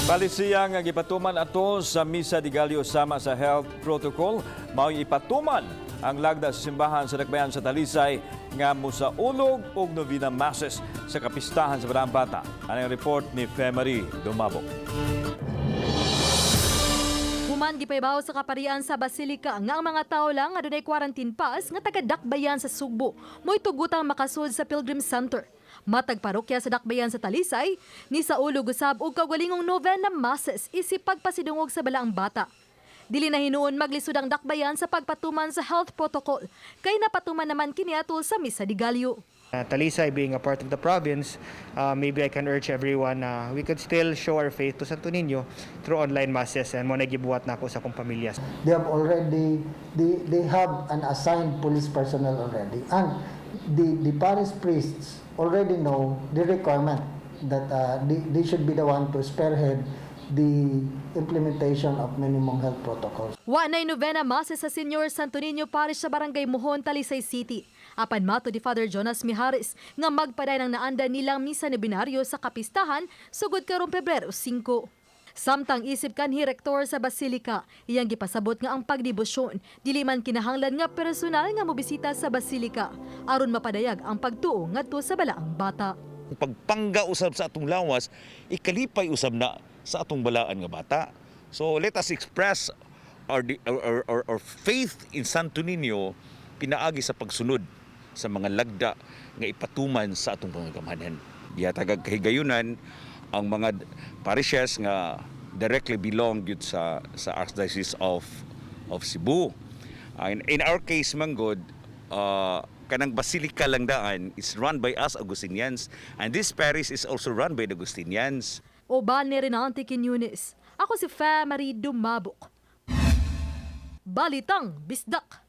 Palisiya nga gipatuman ato sa Misa de Gallo sama sa health protocol, mao'y ipatuman ang lagda sa simbahan sa Dakbayan sa Talisay nga musaulog og novena masses sa kapistahan sa Balaang Bata. Ang report ni Femary Dumabok. Human gipahibaw sa kaparian sa Basilika nga ang mga tao lang nga dunay quarantine pass nga taga Dakbayan sa Sugbo mo'y tugutang makasud sa Pilgrim Center. Matag parokya sa Dakbayan sa Talisay ni saulog usab og kaugalingong novena masses isip pagpasidungog sa Balaang Bata. Dili na hinuon maglisod ang Dakbayan sa pagpatuman sa health protocol kay napatuman naman kini atol sa Misa de Gallo. Talisay being a part of the province, maybe I can urge everyone na we could still show our faith to Santo Niño through online masses and mao na gibuhat nako sa akong pamilya. They have already they have an assigned police personnel already, and the parish priests already know the requirement that they should be the one to spearhead the implementation of minimum health protocols. Wa na'y novena masses sa Senior Santo Niño Parish sa Barangay Mohon, Talisay City. Apan matud ni Father Jonas Mijares nga magpadayon ang naandan nilang misa nobenaryo sa kapistahan sugod karong Pebrero 5. Samtang isip kanhi rektor sa Basilika, iyang gipasabot nga ang pagdebosyon dili man kinahanglan nga personal nga mobisita sa Basilika aron mapadayag ang pagtuo ngadto sa Balaang Bata. Pagpangga usab sa atong lawas, ikalipay usab na sa atong balaan nga bata. So let us express our faith in Santo Niño pinaagi sa pagsunod sa mga lagda nga ipatuman sa atong mga gamhanan. Gihatagag kahigayunan ang mga parishes nga directly belong gyud sa Archdiocese of Cebu. In our case man gud, kanang basilica lang daan is run by us Augustinians, and this parish is also run by the Augustinians. Uban ni Renante Quiñones. Ako si Fe Marie Dumabok. Balitang Bisdak.